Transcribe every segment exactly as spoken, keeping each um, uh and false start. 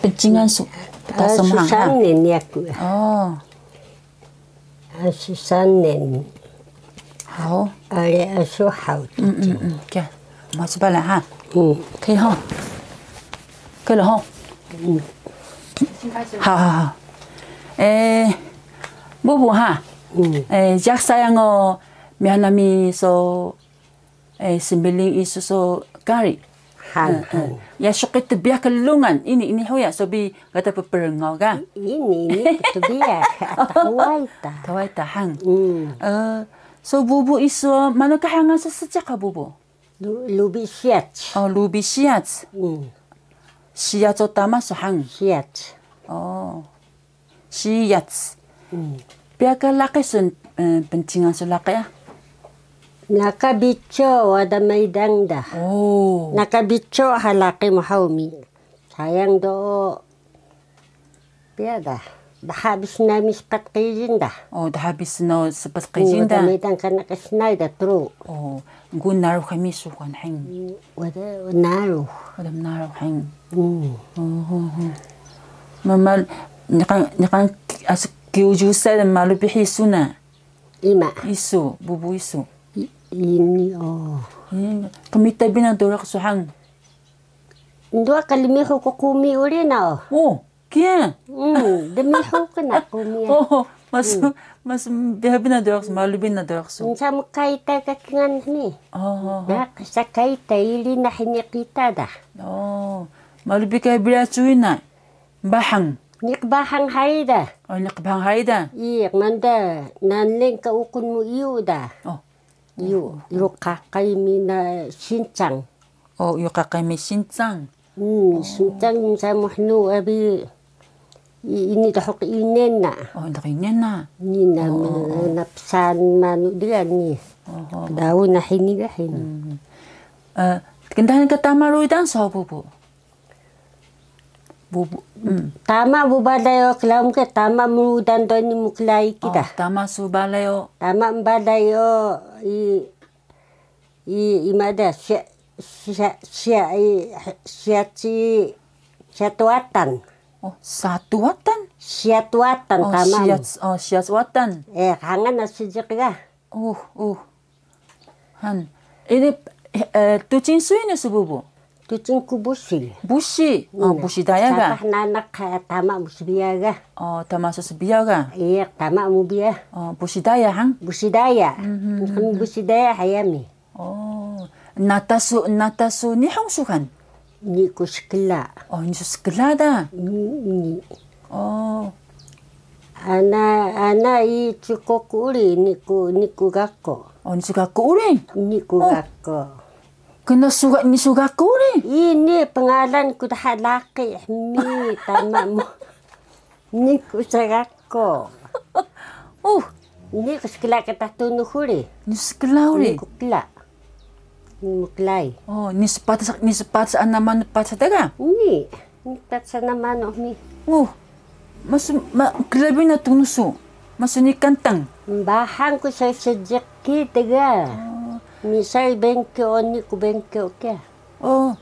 Pncingan su ptasan mu han. Asu sanen yaku. Oh. Asu sanen. Haw. Are asu haw. Kiya. Mas bala ha. Kiya ho. Kiya ho. Ha ha ha. Eh, bubu ha. Eh, jiyax sayang o, miyah nami so, eh, smiling isu so kari. Han, han. Ya suqi tbiyax klungan. Ini, ini huya, so bi gata pprngaw ga. Ini, ini tbiyax. Taway ta. Taway ta, han. Eh, so bubu isu, manu ka hangan so seejiq ka bubu? Lubi siyac. Oh, lubi siyac. Siyac o tama so han. Siyac. Oh. Siyac. Piya ka laqi sun, eh, pncingan su laqi a? Naka bico wada maydang da. Oh. Naka bico ha laqi mu haw mi. Sayang do. Piya da. Dha bi snaw mi spat qijin da. Oh, dha bi snaw spat qijin da. Wada maydang kana ka snaw da tru. Oh. Egu narux kami suxan heng. Wada narux. Wada narux heng. Mama, niqan, niqan as kyuju sa malu bi hisu na. Ima. Isu, bubu isu. Ini o. Qmita bi na duraq su heng. Nduwa ka lmihuk ku qumi uri na o. Oh. Kiya. Dmihu kana qumi. Oh, masu, masu biha bi na duraq su, malu bi na duraq su. Nsa mkay ta ka kingan hini. Oh. Sa kay ta ili na hini qita da. Oh. Malu bi ka bira cuy na. Bahang. Ini qbahang hari da. Oh, ini qbahang hari da. Iya, manda nanleng ka uqun mu iyu da. Oh. Iyu, iyu qaqay mi na sincang. Oh, iyu qaqay mi sincang. Sincang, samuhnu abi ini dhuq inen na. Oh, dhuq inen na. Ini na psaan manu diga ni. Daun na hini ga hini. Kndahan ka tama rudan so bubu. Tama bu balay o klaun ka tama mu rudan do ini mu klay kida. Tama su balay o. Tama balay o i I, ima da, siya, siya, siya, i, siya ci, siya tuwatan. Oh, satuwatan? Siya tuwatan, oh, tama. Siya, oh, siya tuwatan. Eh, hangan na seejiq ga. Uh, uh. Han. Ini, eh, tucing su ini su bubu? Tucing ku busi. Busi. Oh, busi daya ga? Sapah nanaq, eh, tama mu sbiyaw ga. Oh, tama su sbiyaw ga? Iya, tama mu biyaw. Oh, busi daya hang? Busi daya. Busi daya hayami. Oh, nata su, nata su Nihung su han? Ini ku skla. Oh, ini su skla da? Ini, ini. Oh. Ana, ana i cuko ku uri, ini ku, ini ku gako. Oh, ini su gako uri? Ini ku gako. Kena su ga, ini su gako uri? Ini pngalan ku dha laqi hmi tama mu. Ini ku sa gako. Uh. Ini ku skla ka ta tunux uri. Ini skla uri. Ini ku kla. Ini mu klay. Oh, ini su patas, ini su patas ana manu patas daga? Ini. Ini patas ana manu mi. Uh. Masu, ma, kla bi na tunux su. Masu ini kantang. Mbahang ku sa seejiq ki tga. Oh. Ini sa bengke o ini ku bengke o kiya. Oh.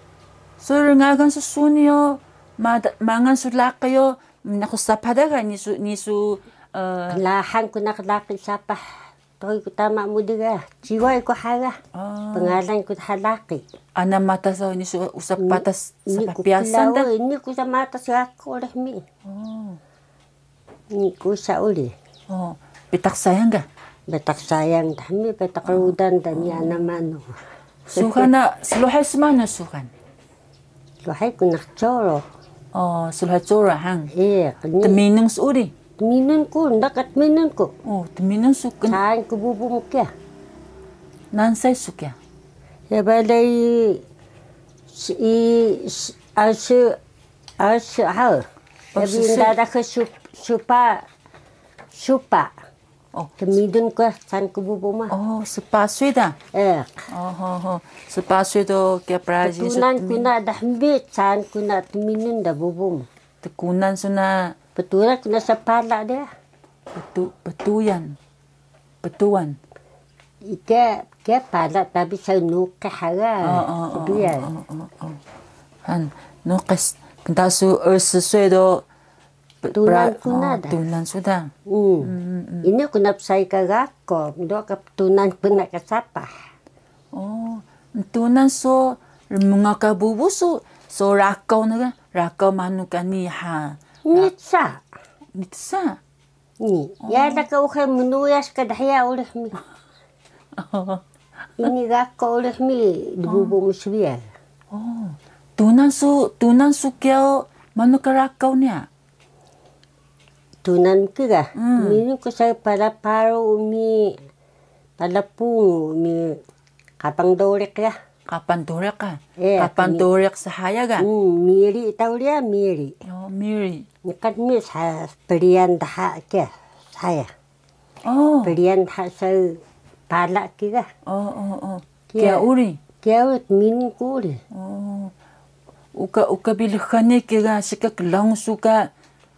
So rngagan su suni o. Ma, mangan su laqi o. Mnaqus sapah daga ini su, ini su, eh, lahan ku naq laqi sapah. Toy ku tama mu diga. Ciway ku haga. Oh. Pngalan ku dha laqi. Ana mata so ini su usa patas sapah piyasan da. Ini ku sa matas gako rehmi. Oh. Ini ku sa uri. Oh. Bitaq sayang ga? Bitaq sayang dha mi, bitaq rudan da ni ana manu. Suxan na, sluhay smanu suxan? Sluhay ku naq coro. Oh, sluhay coro hang. Iya, kni. Tminun su uri? Tminun ku, ndaq ka tminun ku. Oh, tminun su kni. Saan ku bubu mu kiya. Nansay su kiya? Ya balay i, i, asu, asu, ha. Abi ndada ke supa, supa. Oh. Tmidun ku, saan ku bubu ma. Oh, spa sui da? Eh. Oh, ho, ho. Spa sui do kiya praji. Tkunan ku na dahmbi, saan ku na tminun da bubu ma. Tkunan su na. Ptuyan ku na sapala de. Ptu, ptuyan. Ptuyan. Ike, ke pala tabi sa nuqih haga. Oh, oh, oh, oh, oh, oh. Han, Nuqis, knta su, eh, siswe do p-, tunan pra-, kuna oh, da. Tunan su da. Mm. Mm, mm, mm. Ini kuna psai ka gako, do ka tunan kuna ka sapah. Oh, tunan so, rmunga ka bubu su, so rakaw na ga, rakaw manu ka niha. Nitsa. Nitsa. Ni, oh. Ya da ka uxe mnuyas ka dhiya uri hmi. Oh. Ini gako uri hmi, dbubu mu sbiyaw. Oh. Tunan su, tunan su kiya o manu ka rakaw niya? Tunan ki ga. Hmm. Minu ku sa pala paru umi, pala pungu umi, kapang doriq ya. Kapang doriq ka? Eh, kapang doriq sahaya ga? Hmm, miri tau riya, miri. Oh, miri. Niqan mi sa priyan dha kiya, sahaya. Oh. Priyan dha sa pala ki ga. Oh, oh, oh. Kiya uri? Kiya uri, minu ku uri. Oh. Uka, uka bi lxani ki ga, sika klaun su ka,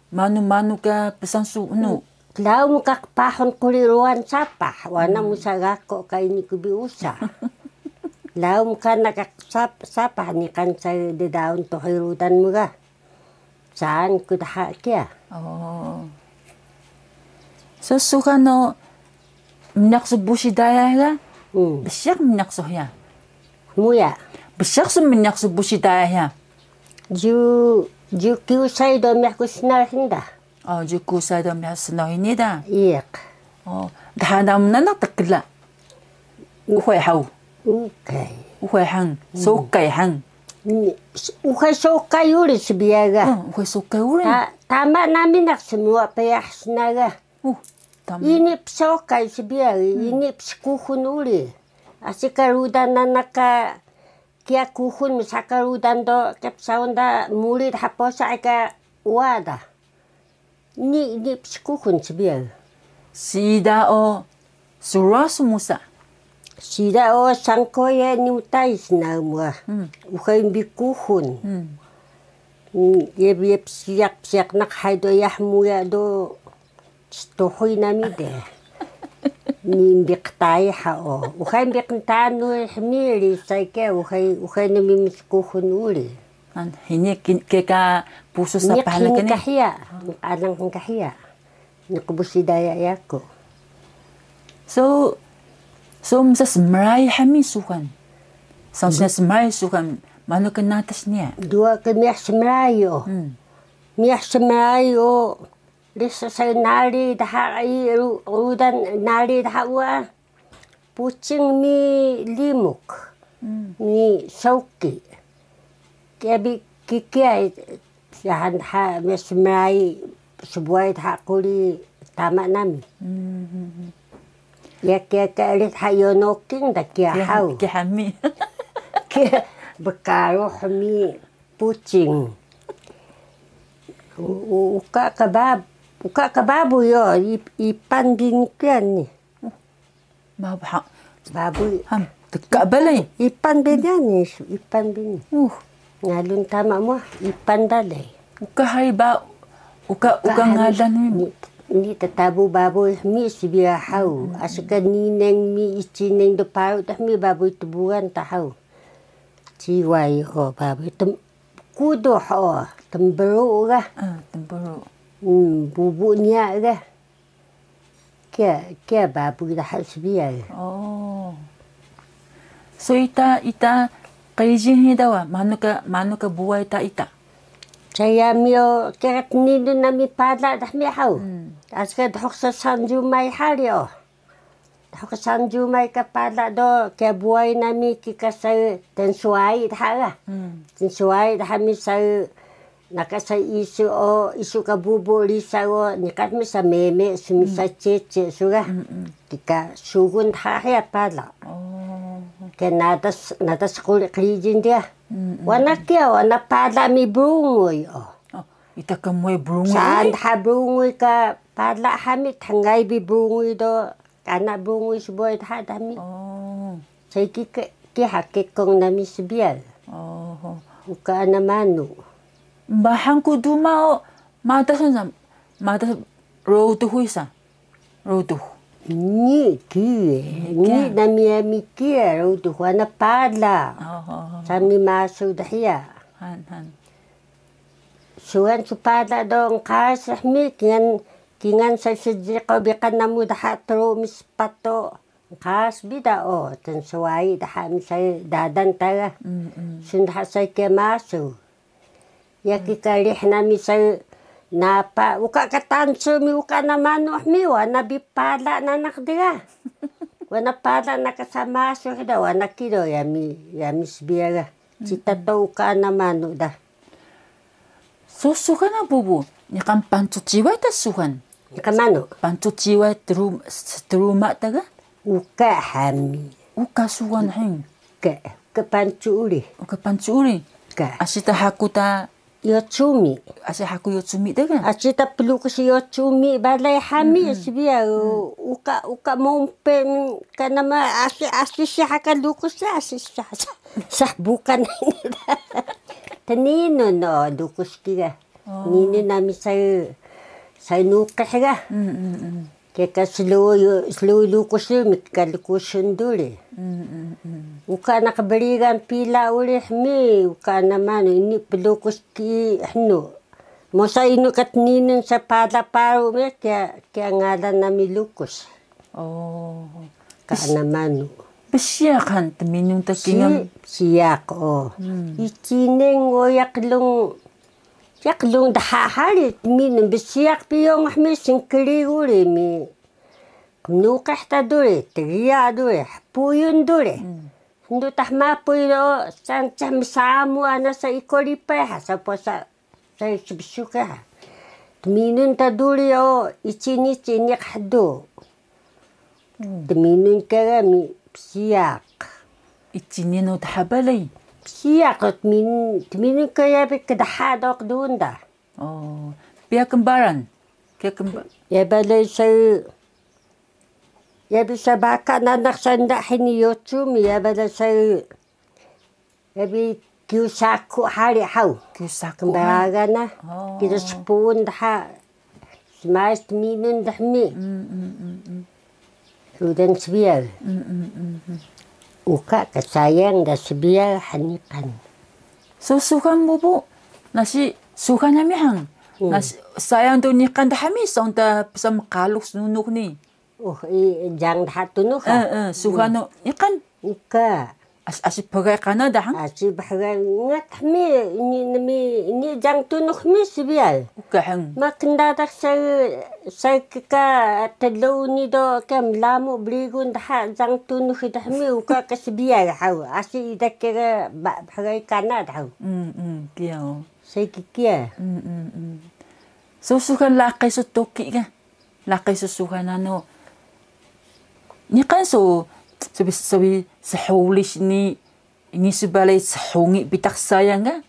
manu, manu ka psaan su unu. Klaun ka qpahun quri ruwan sapah, wana musa gako ka ini ku bi usa. Klaun ka na ka sap-, sapah niqan sa ddaun tuhuy rudan mu ga. Saan ku dha kiya. Oh. So, suxan o mniq su Busi Daya ga? Hmm. Bsiyaq mniq su hiya? Muya. Bsiyaq su mniq su Busi Daya hiya? Ju, ju kiusay do miyah ku snaw hini da. Oh, ju kiusay do miyah snaw hini da. Iq. Oh, dha namu nanaq tkla. Uxay haw. Uxay. Uxay han. Sokay han. Ni, s-, uxay sokay uri sbiyaw ga. Oh, uxay sokay uri. Ta-, tama nami naq smruwa peyah snaw ga. Uh, tama. Ini psokay sbiyaw, ini pskuxun uri. Asi ka rudan nanaq ka kiya kuxun, msa ka rudan do, kiya psaun da, muri dha posa ka uwa da. Ni, ni pskuxun sbiyaw. Siida o sruwa su musa? Siida o sangko ye ni mtay snaw mu ga. Hmm. Uxay bi kuxun. Hmm. Hmm, ye bi psiyaq, psiyaq naq hay do yah muya do stuhuy nami de. Ni bi qtai ha o. Uxay bi qntaan uri hmi risay ke, uxay, uxay nami mskuxun uri. An, hini ki-, kika pusu sapah lagi ni. Ka hiya, alang ka hiya. Ni qbus Daya yaku. So, so msa smray hami suxan. Sa msa smray suxan, manu ka natas niya? Duwa ka miyah smray o. Hmm. Miyah smray o. Risa sa nari dha i ru-, rudan nari dha uwa. Pucing mi limuk, hmm, mi sawki. Kiya bi kikiya, yahan dha mi smray sbuway dha quri tama nami. Hmm, hmm, hmm. Ya kiya ka rit ha yo noking da kiya haw. Kiya hami. Kiya bkaruh mi pucing. U-, u-, uka ka bab-, uka ka babuy o, ip-, ipan bi ni kiya ni. Mabha. Babuy. Ham, teka balay. Ipan bi niya ni, ipan bi ni. Uh. Ngalun tama mu, ipan balay. Uka hari ba, uka, uka ngalan ni. Ni, ni tatabu babuy mi sbiyaw haw. Asi ka nineng mi icineng do paru dha mi babuy tbugan ta haw. Ciway o babuy tem-, kuduh o, tmbru ga. Ah, tmbru. Hmm, bubu niya ga. Kiya, kiya babuy dha sbiyaw. Oh. So ita, ita qrijil hini da wa, manu ka, manu ka buway ta ita? Saya miyo kiya tninun nami pala dha mi haw. Hmm. Asi ka dhuq sa sanjumay hari o. Dhuq sanjumay ka pala do, kiya buway nami kika sa tnsuway dha ga. Hmm. Tnsuway dha mi sa Naka sa isu o, isu ka bubu risa o, niqan mi sa meme, smi sa cece su ga. Mm, mm. Kika sugun dha hiya pala. Oh. Ke nadas, nadas quri qrijil diya. Mm, mm, wana mm. Kiya, wana pala mi brunguy o. Oh, ita ka muway brunguy? Saan dha brunguy ka pala hami, tngay bi brunguy do. Kana brunguy sbuway dha dami. Oh. Sai ki ke, ki ha kekong nami sbiyaw. Oh. Uka ana manu. Mbahang ku duma o, madas na, madas rodux sa. Rodux. Ni ki, ni nami ami ki rodux ana pala. Oh, oh, oh. Sami masu dha hiya. Han, han. Sugan su pala do nqas hmi, kingan, kingan sa sediq o biqan namu dha tru mi spat o. Nqas bi da o, tnswayi dha mi sa dadan ta ga. Mm, mm. Sun dha sa ke masu. Yaki ka rih nami sa napa, uka ka tansu mi uka na manu hmi, wana bi pala nanaq dga. Wana pala na ka sa masu da, wana kido yami, yami sbiyaw ga. Cita to uka na manu da. So suxan na bubu, niqan pancu ciway ta suxan? Niqan manu? Pancu ciway tru-, truma ta ga? Uka hami. Uka suxan hing? Uka, uka pancu uri. Uka pancu uri? Uka. Asi ta haku ta? Yocumi. Asi haku yocumi ta ga? Asi ta plukus yocumi balay hami sbiyaw, uka, uka mompe, kana ma asi, asi si haka lukus, asi si haka. Sah bukan. Tninun o lukus ki ga. Oh. Tninun nami sa, sa nuqih ga. Mm, mm, mm. Kika sluwi, sluwi lukus mi kika lukusun duri. Mm, mm, mm. Uka naq brigan pila uri hmi, uka na manu ini plukus ki hnu. Mosa inu ka tninun sa pala paru mi kiya, kiya ngalan nami lukus. Oh. Ka na manu. Bsiyaq han tminun ta kingal? Bsiyaq o. Hmm. Icinen o yaq lung, yaq lung dha hari tminun, bsiyaq piyung hmi sngkri uri mi. Qmnuqih ta duri, tgiya duri, hpuyun duri. Hmm. Hndu ta hmapuy do, san cah msamu ana sa iko ripay ha, sa posa Sai sbsuk ka. Tminun ta duri o, icinic ini qhdu. Hmm. Tminun ka ga mi bsiyaq. Icinin o dha balay? Bsiyaq o tminun, tminun ka yabi kdha do qdunda. Oh, piya kmbaran? Piya kmba- Ya balay sa, yabi sa baka nanaq sa nda hini yocu mi, ya balay sa Yabi kiyu saku hari haw. Kiyu saku hari. Kmbaragan na. Oh. Kiya spuun dha. Smais tminun dhmi. Mm, mm, mm, mm. Rudan sbiyaw. Mm, mm, mm, mm. Uka ka sayang da sbiyaw hniqan. So suxan bubu. Nasi suxan nami han. Mm. Nasi sayang do niqan dhmi, saw ta psa mqalux snunux ni. Uh, i, jang dha tunux, ha? Eh, eh, suxan o, niqan? Uka. As-, asi bgay kana da, hang? Asi bgay ngat hmi, ini nami, ini jang tunux hmi sbiyaw. Uka, hang. Ma kndadax sa, sa kika telu ni do ka mlamu brigun dha jang tunux da hmi, uka ka sbiyaw haw. Asi ida kika ba-, bgay kana da haw. Mm, mm, kiya o. Sa kiya. Mm, mm, mm. So suxan laqi so toki ka? Laqi so suxan nano. Niqan so, so bi, so bi shulis ni, ini so balay shungi bitaq sayang ga?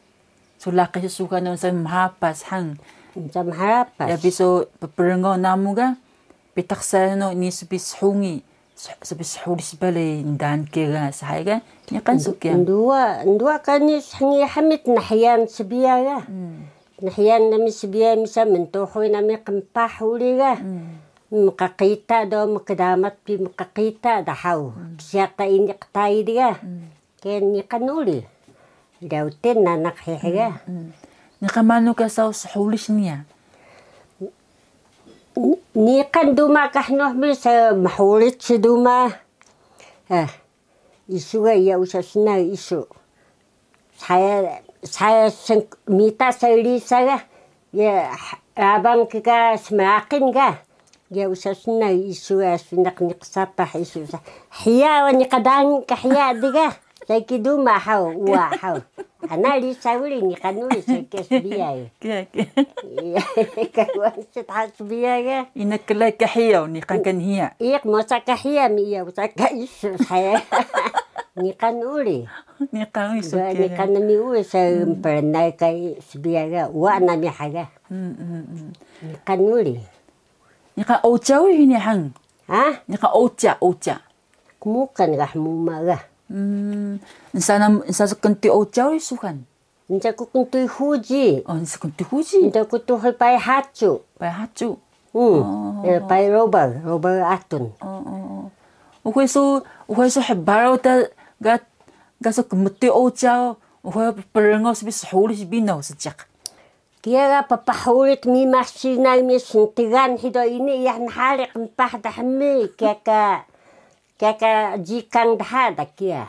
So laqi so suxan nano sa mhapas hang. Sa mhapas. Yabi so pprngaw namu ga, bitaq sayang nano ini so bi shungi, so, so bi shulis balay ndaan kiya ga, sahay ga? Niqan so kiya. Nduwa, nduwa ka ini shungi hmi tnhyan sbiyaw ga. Hmm. Nahiyang nami sbiyaw misa mntuhuy nami qmpah uri ga. Mm. Mqqita do mkdamat bi mqqita da haw. Mm. Bsiyaq ta ini qtai di ga. Mm. Ke niqan uri. Dawten nanaq hiya ga. Mm, mm. Niqan manu ka saw shulis niya? N-, niqan duma ka hnu hmi sa mhulis duma. Eh. Isu ga iya usa snaw isu. Saya, saya seng-, mita saya risa ga, ya, rabang kika smraqin ga. Ya usa snaw isu ga, sunaq niq sapah isu sa. Hiya wa niq dangi ka hiya di ga. Saya ki duma haw, uwa haw. Ana risa uri niqan uri saya ki sbiyaw. Kiya, kiya. Iya, kawan sita sbiyaw ga. Ina klai ka hiya, niqan kan hiya. Iq, mosa ka hiya mi iya, mosa ka isu saya. Niqan uri. Niqan uri so kiya. Niqan nami uri sa pernah kai sbiyaw ga, uwa nami haga. Mm, mm, mm. Niqan uri. Niqan oca uri hini hang. Ha? Niqan oca, oca. Kmukan ga hmuma ga. Mm, nsa nam, nsa so kntuy oca uri suxan. Nca ku kntuy huji. Oh, nca ku kntuy huji. Nca ku tuhuy pay hacu. Pay hacu. Hmm. Oh. Eh, pay robal, robal atun. Oh, oh, oh. Uxay so, uxay so hbaraw ta ga, ga so kmtuy oca, uxay prngaw sbi shulis binaw seejiq. Kiya ga pphulit mimah sinay mi sntgan hido ini, iyah nhariq mpah da hmi, kiya ka, kiya ka jikang dha da kiya.